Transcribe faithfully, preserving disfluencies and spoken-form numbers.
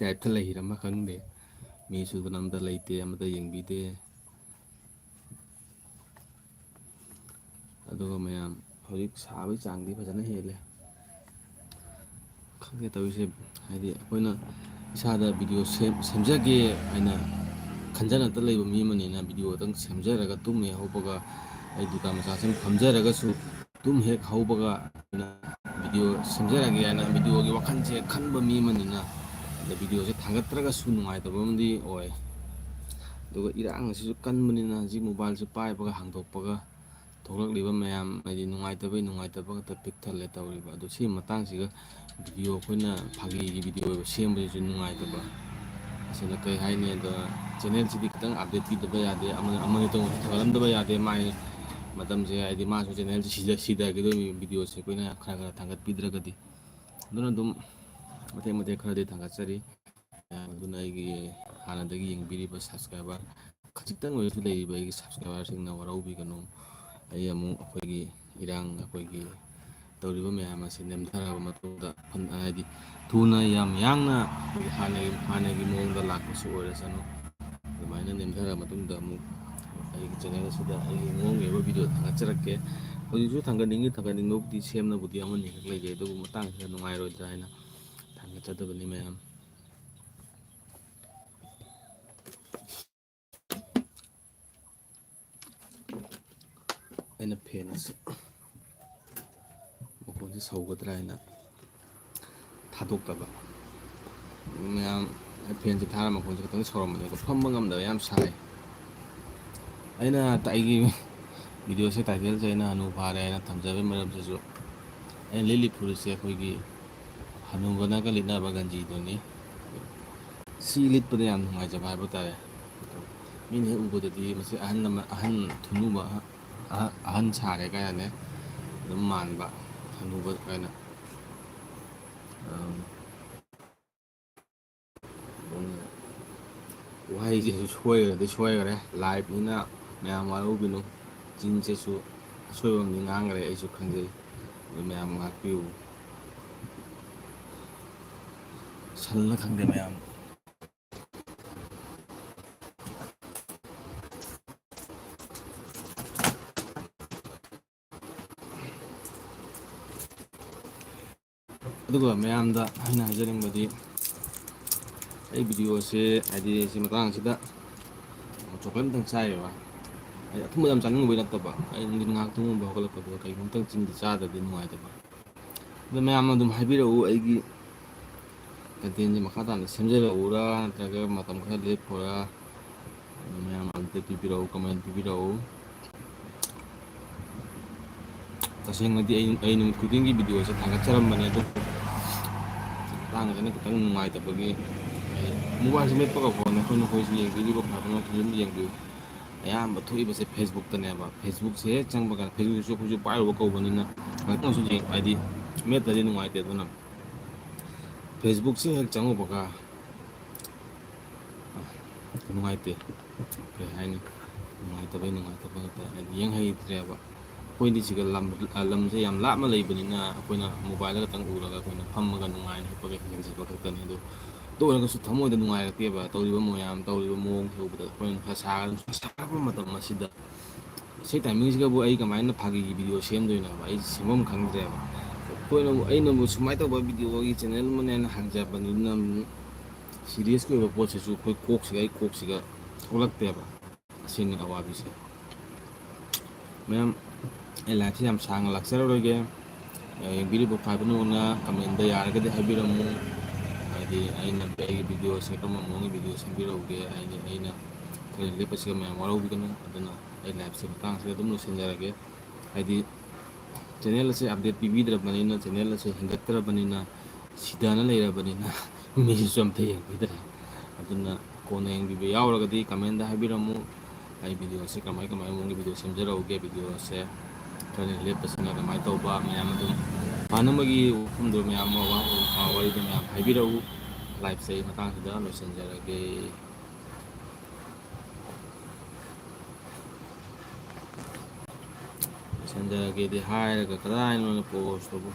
ꯇꯥꯏꯞꯇ ꯂꯩꯔꯝꯃ ꯈꯪꯗꯦ꯫ ꯃꯤ ꯁꯨꯗꯅ ꯑꯝꯇ ꯂꯩꯇꯦ, ꯑꯃꯇ ꯌꯦꯡꯕꯤꯗꯦ꯫ ꯑꯗꯨꯒ ꯃꯌꯥꯝ, ꯍꯧꯖꯤꯛ ꯁꯥꯕꯒꯤ ꯆꯥꯡꯗꯤ ꯐꯖꯅ ꯍꯦꯜꯂꯦ꯫ ꯈꯪꯗꯦ ꯇꯧꯔꯤꯁꯦ, ꯍꯥꯏꯗꯤ ꯑꯩꯈꯣꯏꯅ ꯏꯁꯥꯗ ꯚꯤꯗꯤꯑꯣ ꯁꯦꯝ-, ꯁꯦꯝꯖꯒꯦ ꯍꯥꯏꯅ ꯈꯟꯖꯅꯇ ꯂꯩꯕ ꯃꯤ ꯑꯃꯅꯤꯅ, ꯚꯤꯗꯤꯑꯣꯗꯪ ꯁꯦꯝꯖꯔꯒ ꯇꯨꯝ ꯍꯦꯛ ꯍꯧꯕꯒ ꯑꯩ ꯗꯨꯀꯥꯟ ꯃꯆꯥ ꯁꯨꯝ ꯐꯝꯖꯔꯒꯁꯨ, ꯇꯨꯝ ꯍꯦꯛ ꯍꯧꯕꯒ ꯑꯩꯅ ꯚꯤꯗꯤꯑꯣ ꯁꯦꯝꯖꯔꯒꯦ ꯍꯥꯏꯅ ꯚꯤꯗꯤꯑꯣꯒꯤ ꯋꯥꯈꯜꯁꯦ ꯈꯟꯕ ꯃꯤ ꯑꯃꯅꯤꯅ, ꯑꯗ ꯚꯤꯗꯤꯑꯣꯁꯦ ꯊꯥꯡꯒꯠꯇ꯭ꯔꯒꯁꯨ ꯅꯨꯡꯉꯥꯏꯇꯕ ꯑꯃꯗꯤ ꯑꯣꯏ꯫ ꯑꯗꯨꯒ ꯏꯔꯥꯡ ꯑꯁꯤꯁꯨ ꯀꯟꯕꯅꯤꯅ ꯍꯧꯖꯤꯛ ꯃꯣꯕꯥꯏꯜꯁꯦ ꯄꯥꯏꯕꯒ ꯍꯥꯡꯗꯣꯛꯄꯒ ꯊꯣꯛꯂꯛꯂꯤꯕ ꯃꯌꯥꯝ ꯍꯥꯏꯗꯤ ꯅꯨꯡꯉꯥꯏꯇꯕꯩ ꯅꯨꯡꯉꯥꯏꯇꯕ ꯉꯥꯛꯇ ꯄꯤꯛ ꯊꯜꯂꯦ ꯇꯧꯔꯤꯕ꯫ ꯑꯗꯣ ꯁꯤꯒꯤ ꯃꯇꯥꯡꯁꯤꯒ ꯚꯤꯗꯤꯑꯣ ꯑꯩꯈꯣꯏꯅ ꯐꯥꯒꯤꯒꯤ ꯚꯤꯗꯤꯑꯣ ꯑꯣꯏꯕ ꯁꯦꯝꯕꯁꯤꯁꯨ ꯅꯨꯡꯉꯥꯏꯇꯕ꯫ ꯑꯁꯤꯅ ꯀꯩ ꯍꯥꯏꯅꯤ ꯑꯗꯣ, ꯆꯦꯅꯦꯜꯁꯤꯗꯤ ꯈꯤꯇꯪ ꯑꯞꯗꯦꯠ ꯄꯤꯗꯕ ꯌꯥꯗꯦ, ꯑꯃꯅ ꯑꯃꯅ ꯇꯧꯕꯁꯨ ꯊꯥꯒꯠꯂꯝꯗꯕ ꯌꯥꯗꯦ꯫ ꯃꯥꯏ ꯃꯇꯝꯁꯦ ꯍꯥꯏꯗꯤ ꯃꯥꯁꯨ ꯆꯦꯅꯦꯜꯁꯦ ꯁꯤꯗ-, ꯁꯤꯊꯈꯤꯗꯣꯏꯅꯤ ꯚꯤꯗꯤꯑꯣꯁꯦ ꯑꯩꯈꯣꯏꯅ ꯈꯔ ꯈꯔ ꯊꯥꯡꯒꯠꯄꯤꯗ꯭ꯔꯒꯗꯤ꯫ ꯑꯗꯨꯅ ꯑꯗꯨꯝ ꯃꯇꯦꯛ ꯃꯇꯦꯛ ꯈꯔꯗꯤ ꯊꯥꯡꯒꯠꯆꯔꯤ꯫ ꯑꯗꯨꯅ ꯑꯩꯒꯤ ꯍꯥꯟꯅꯗꯒꯤ ꯌꯦꯡꯕꯤꯔꯤꯕ ꯁꯕꯁꯀ꯭ꯔꯥꯏꯕꯔ ꯈꯖꯤꯛꯇꯪ ꯑꯣꯏꯔꯁꯨ ꯂꯩꯔꯤꯕ ꯑꯩꯒꯤ ꯁꯕꯁꯀ꯭ꯔꯥꯏꯕꯔꯁꯤꯡꯅ ꯋꯥꯔꯧꯕꯤꯒꯅꯨ꯫ ꯑꯩ ꯑꯃꯨꯛ ꯑꯩꯈꯣꯏꯒꯤ ꯏꯔꯥꯡ, ꯑꯩꯈꯣꯏꯒꯤ ꯇꯧꯔꯤꯕ ꯃꯌꯥꯝ ꯑꯁꯤ ꯅꯦꯝꯊꯔꯕ ꯃꯇꯨꯡꯗ, ꯍꯥꯏꯗꯤ ꯊꯨꯅ ꯌꯥꯝ ꯌꯥꯡꯅ ꯑꯩꯈꯣꯏꯒꯤ ꯍꯥꯟꯅꯒꯤ, ꯍꯥꯟꯅꯒꯤ ꯃꯑꯣꯡꯗ ꯂꯥꯛꯄꯁꯨ ꯑꯣꯏꯔꯁꯅꯨ꯫ ꯑꯗꯨꯃꯥꯏꯅ ꯅꯦꯝꯊꯔ ꯃꯇꯨꯡꯗ ꯑꯃꯨꯛ ꯑꯩꯒꯤ ꯆꯦꯅꯦꯜ ꯑꯁꯤꯗ ꯑꯩꯒꯤ ꯃꯑꯣꯡꯒꯤ ꯑꯣꯏꯕ ꯚꯤꯗꯤꯑꯣ ꯊꯥꯒꯠꯆꯔꯛꯀꯦ꯫ ꯍꯧꯖꯤꯛꯁꯨ ꯊꯥꯡꯒꯠꯅꯤꯡꯉꯤ, ꯊꯥꯡꯒꯠꯅꯤꯡꯕꯕꯨꯗꯤ ꯁꯦꯝꯅꯕꯨꯗꯤ ꯑꯃꯅꯤꯈꯛ ꯂꯩꯖꯩ, ꯑꯗꯨꯕꯨ ꯃꯇꯥꯡꯁꯤꯗ ꯅꯨꯡꯉꯥꯏꯔꯣꯏꯗ꯭ꯔꯥ ꯍꯥꯏꯅ ꯊꯥꯡꯒꯠꯆꯗꯕꯅꯤ ꯃꯌꯥꯝ꯫ ꯑꯩꯅ ꯐꯦꯟ ꯑꯁꯤ ꯃꯈꯣꯟꯁꯦ ꯁꯧꯒꯗ꯭ꯔꯥ ꯍꯥꯏꯅ ꯊꯥꯗꯣꯛꯇꯕ꯫ ꯃꯌꯥꯝ, ꯐꯦꯟꯁꯦ ꯊꯥꯔ ꯃꯈꯣꯟꯁꯦ ꯈꯤꯇꯪ ꯁꯧꯔꯝꯕꯅꯦ, ꯑꯗꯣ ꯐꯝꯕ ꯉꯝꯗꯕ, ꯌꯥꯝ ꯁꯥꯏ꯫ ꯑꯩꯅ ꯇ-, ꯑꯩꯒꯤ ꯚꯤꯗꯤꯑꯣꯁꯦ ꯇꯥꯏꯇꯜꯁꯦ ꯑꯩꯅ ꯍꯅꯨ ꯐꯥꯔꯦ ꯍꯥꯏꯅ ꯊꯝꯖꯕꯒꯤ ꯃꯔꯝꯁꯤꯁꯨ, ꯑꯩꯅ ꯂꯤꯠꯂꯤ ꯐꯨꯔꯤꯠꯁꯦ ꯑꯩꯈꯣꯏꯒꯤ ꯍꯅꯨꯕꯅꯒ ꯂꯤꯠꯅꯕ ꯒꯟꯖꯤꯗꯨꯅꯤ꯫ ꯁꯤ ꯂꯤꯠꯄꯗ ꯌꯥꯝ ꯅꯨꯡꯉꯥꯏꯖꯕ ꯍꯥꯏꯕ ꯇꯥꯔꯦ꯫ ꯃꯤꯅ ꯍꯦꯛ ꯎꯕꯗꯗꯤ ꯃꯁꯤ ꯑꯍꯜ ꯑꯃ, ꯑꯍꯟ ꯊꯨꯅꯨꯕ, ꯑꯍ-, ꯑꯍꯟ ꯁꯥꯔꯦ ꯀꯥꯏꯅꯅꯦ ꯑꯗꯨꯝ ꯃꯥꯟꯕ, ꯍꯅꯨꯕ ꯀꯥꯏꯅ꯫ ꯑꯝ, ꯋꯥꯍꯩꯁꯤꯁꯨ ꯁꯣꯏꯈ꯭ꯔꯗꯤ ꯁꯣꯏꯈ꯭ꯔꯦ, ꯂꯥꯏꯞꯅꯤꯅ ꯃꯌꯥꯝ ꯋꯥꯔꯧꯕꯤꯅꯨ꯫ ꯆꯤꯟꯁꯤꯁꯨ ꯑꯁꯣꯏꯕ ꯑꯃꯗꯤ ꯉꯥꯡꯈ꯭ꯔꯦ, ꯑꯩꯁꯨ ꯈꯪꯖꯩ, ꯑꯗꯨ ꯃꯌꯥꯝ ꯉꯥꯛꯄꯤꯌꯨ꯫ ꯁꯜꯂ ꯈꯪꯗꯦ ꯃꯌꯥꯝ꯫ ꯑꯗꯨꯒ ꯃꯌꯥꯝꯗ ꯑꯩꯅ ꯍꯥꯏꯖꯅꯤꯡꯕꯗꯤ, ꯑꯩ ꯚꯤꯗꯤꯑꯣꯁꯦ, ꯍꯥꯏꯗꯤ, ꯁꯤ ꯃꯇꯥꯡꯁꯤꯗ ꯆꯣꯀ꯭ꯂꯦꯠ ꯑꯝꯇꯪ ꯆꯥꯏꯌꯦꯕ꯫ ꯍꯥꯏꯗꯤ, ꯑꯊꯨꯝꯕ ꯌꯥꯝ ꯆꯥꯅꯤꯡꯉꯨꯕꯩ ꯅꯠꯇꯕ, ꯑꯩ ꯅꯨꯡꯊꯤꯟ ꯉꯥꯏꯍꯥꯛ ꯇꯨꯝꯃꯨꯕ ꯍꯧꯒꯠꯂꯛꯄꯗꯨꯗ ꯀꯩꯅꯣꯝꯇꯪ ꯆꯤꯟꯗ ꯆꯥꯗ꯭ꯔꯗꯤ ꯅꯨꯡꯉꯥꯏꯇꯕ꯫ ꯑꯗꯣ ꯃꯌꯥꯝꯅ ꯑꯗꯨꯝ ꯍꯥꯏꯕꯤꯔꯛꯎ, ꯑꯩꯒꯤ ꯀꯟꯇꯦꯟꯁꯦ ꯃꯈꯥ ꯇꯥꯅ ꯁꯦꯝꯖꯔꯛꯎꯔꯥ, ꯅꯠꯇ꯭ꯔꯒ ꯃꯇꯝ ꯈꯔ ꯂꯦꯞꯈꯣꯔꯥ? ꯑꯗꯨ ꯃꯌꯥꯝ ꯑꯝꯇ ꯄꯤꯕꯤꯔꯛꯎ, ꯀꯃꯦꯟ ꯄꯤꯕꯤꯔꯛꯎ꯫ ꯇꯁꯦꯡꯅꯗꯤ ꯑꯩ, ꯑꯩ ꯅꯨꯃꯤꯠ ꯈꯨꯗꯤꯡꯒꯤ ꯚꯤꯗꯤꯑꯣꯁꯦ ꯊꯥꯒꯠꯆꯔꯝꯕꯅꯦ, ꯑꯗꯨ ꯃꯇꯥꯡꯁꯤꯅ ꯈꯤꯇꯪ ꯅꯨꯡꯉꯥꯏꯇꯕꯒꯤ, ꯍꯥꯏꯗꯤ, ꯃꯣꯕꯥꯏꯜꯁꯦ ꯃꯦꯠꯄꯒ ꯐꯣꯟ, ꯑꯩꯈꯣꯏ ꯅꯈꯣꯏꯁꯨ ꯌꯦꯡꯕꯤꯔꯤꯕ ꯐꯖꯅ ꯑꯗꯨꯝ ꯌꯦꯡꯕꯤꯌꯨ꯫ ꯑꯌꯥꯝꯕ ꯊꯣꯛꯏꯕꯁꯦ Facebookꯇꯅꯦꯕ꯫ Facebookꯁꯦ ꯍꯦꯛ ꯆꯪꯕ ꯀꯥꯟꯗ, Facebookꯁꯨ ꯑꯩꯈꯣꯏꯁꯨ ꯄꯥꯏꯔꯨꯕ ꯀꯧꯕꯅꯤꯅ ꯉꯥꯛꯇꯪꯁꯨ ꯌꯦꯡ-, ꯍꯥꯏꯗꯤ, ꯃꯦꯠꯇꯗꯤ ꯅꯨꯡꯉꯥꯏꯇꯦ꯫ ꯑꯗꯨꯅ Facebookꯁꯦ ꯍꯦꯛ ꯆꯪꯉꯨꯕꯒ ꯅꯨꯡꯉꯥꯏꯇꯦ, ꯀꯩ ꯍꯥꯏꯅꯤ, ꯅꯨꯡꯉꯥꯏꯇꯕꯩ ꯅꯨꯡꯉꯥꯏꯇꯕ ꯉꯥꯛꯇ, ꯍꯥꯏꯗꯤ, ꯌꯦꯡ ꯍꯩꯇ꯭ꯔꯦꯕ꯫ ꯑꯩꯈꯣꯏꯗꯤ ꯁꯤꯒ ꯂꯝ, ꯂꯝꯁꯦ ꯌꯥꯝ ꯂꯥꯞꯅ ꯂꯩꯕꯅꯤꯅ, ꯑꯩꯈꯣꯏꯅ ꯃꯣꯕꯥꯏꯜꯗ ꯈꯛꯇꯪ ꯎꯔꯒ ꯑꯩꯈꯣꯏꯅ ꯐꯝꯃꯒ ꯅꯨꯡꯉꯥꯏꯅ ꯍꯤꯞꯄꯒ ꯌꯦꯡꯖꯕ ꯈꯛꯇꯅꯤ꯫ ꯑꯗꯨ, ꯑꯗꯨ ꯑꯣꯏꯔꯒꯁꯨ ꯊꯃꯣꯏꯗ ꯅꯨꯡꯉꯥꯏꯔꯛꯇꯦꯕ꯫ ꯇꯧꯔꯤꯕ ꯃꯌꯥꯝ, ꯇꯧꯔꯤꯕ ꯃꯑꯣꯡꯁꯦ ꯎꯕꯗ ꯑꯩꯈꯣꯏꯅ ꯈꯔ ꯁꯥꯒ-, ꯁꯥꯒꯠꯂꯛꯄ ꯃꯇꯝ ꯑꯁꯤꯗ, ꯁꯤ ꯇꯥꯏꯃꯤꯡꯁꯤꯗꯕꯨ ꯑꯩ ꯀꯃꯥꯏꯅ ꯐꯥꯒꯤꯒꯤ ꯚꯤꯗꯤꯑꯣ ꯁꯦꯝꯗꯣꯏꯅꯣꯕ? ꯑꯩ ꯁꯦꯝꯐꯝ ꯈꯪꯗ꯭ꯔꯦꯕ꯫ ꯑꯩꯈꯣꯏꯅꯕꯨ, ꯑꯩꯅꯕꯨ ꯁꯨꯃꯥꯏꯅ ꯇꯧꯕ ꯚꯤꯗꯤꯑꯣꯒꯤ ꯆꯦꯅꯦꯜ ꯑꯃꯅꯦꯅ ꯍꯥꯡꯖꯕꯅꯤꯅ, ꯁꯤꯔꯤꯌꯁꯀꯤ ꯑꯣꯏꯕ ꯄꯣꯠꯁꯤꯁꯨ ꯑꯩꯈꯣꯏ ꯀꯣꯛꯁꯤꯒ, ꯑꯩ ꯀꯣꯛꯁꯤꯒ ꯊꯣꯛꯂꯛꯇꯦꯕ꯫ ꯑꯁꯤꯅꯤ ꯑꯋꯥꯕꯤꯁꯦ꯫ ꯃꯌꯥꯝ, ꯑꯩ ꯂꯥꯏꯐꯁꯦ ꯌꯥꯝ ꯁꯥꯡꯅ ꯂꯥꯛꯆꯔꯔꯣꯏꯒꯦ꯫ ꯌꯦꯡꯕꯤꯔꯤꯕ ꯐꯥꯏꯕꯅ ꯀꯃꯦꯟꯗ ꯌꯥꯔꯒꯗꯤ ꯍꯥꯏꯕꯤꯔꯝꯃꯨ꯫ ꯍꯥꯏꯗꯤ, ꯑꯩꯅ, ꯑꯩꯒꯤ ꯚꯤꯗꯤꯑꯣꯁꯦ ꯀꯔꯝꯕ ꯃꯑꯣꯡꯒꯤ ꯚꯤꯗꯤꯑꯣ ꯁꯦꯝꯕꯤꯔꯛꯎꯒꯦ? ꯍꯥꯏꯗꯤ, ꯑꯩꯅ ꯈꯔ ꯂꯦꯞꯄꯁꯤꯒ ꯃꯌꯥꯝ ꯋꯥꯔꯧꯕꯤꯒꯅꯨ꯫ ꯑꯗꯨꯅ ꯑꯩ ꯂꯥꯏꯐꯁꯦ ꯃꯇꯥꯡꯁꯤꯗ ꯑꯗꯨꯝ ꯂꯣꯏꯁꯤꯟꯖꯔꯒꯦ꯫ ꯍꯥꯏꯗꯤ, ꯆꯦꯅꯦꯜ ꯑꯁꯦ ꯑꯞꯗꯦꯠ ꯄꯤꯕꯤꯗ꯭ꯔꯕꯅꯤꯅ, ꯆꯦꯅꯦꯜ ꯑꯁꯦ ꯍꯦꯟꯒꯠꯇ꯭ꯔꯕꯅꯤꯅ, ꯁꯤꯗꯅ ꯂꯩꯔꯕꯅꯤꯅ, ꯃꯤꯁꯤꯁꯨ ꯑꯝꯇ ꯌꯦꯡꯕꯤꯗ꯭ꯔꯦ꯫ ꯑꯗꯨꯅ ꯀꯣꯟꯅ ꯌꯦꯡꯕꯤꯕ ꯌꯥꯎꯔꯒꯗꯤ ꯀꯃꯦꯟꯗ ꯍꯥꯏꯕꯤꯔꯝꯃꯨ꯫ ꯑꯩ ꯚꯤꯗꯤꯑꯣꯁꯦ ꯀꯃꯥꯏ ꯀꯃꯥꯏ ꯃꯑꯣꯡꯒꯤ ꯚꯤꯗꯤꯑꯣ ꯁꯦꯝꯖꯔꯛꯎꯒꯦ, ꯚꯤꯗꯤꯑꯣꯁꯦ ꯈꯔ ꯂꯦꯞꯄꯁꯤꯅ ꯀꯃꯥꯏꯅ ꯇꯧꯕ, ꯃꯌꯥꯝ ꯑꯗꯨꯝ ꯐꯅꯕꯒꯤ ꯋꯥꯐꯝꯗꯣ ꯃꯌꯥꯝ ꯑꯃ, ꯋꯥ-, ꯋꯥꯔꯤꯗꯣ ꯃꯌꯥꯝ ꯍꯥꯏꯕꯤꯔꯛꯎ꯫ ꯂꯥꯏꯐꯁꯦ ꯑꯩ ꯃꯇꯥꯡꯁꯤꯗ ꯂꯣꯏꯁꯤꯟꯖꯔꯒꯦ꯫ ꯂꯣꯏꯁꯤꯟꯖꯔꯒꯦꯗꯤ ꯍꯥꯏꯔꯒ ꯀꯗꯥꯏꯅꯣꯅ ꯄꯣꯁꯇꯨꯕꯨ꯫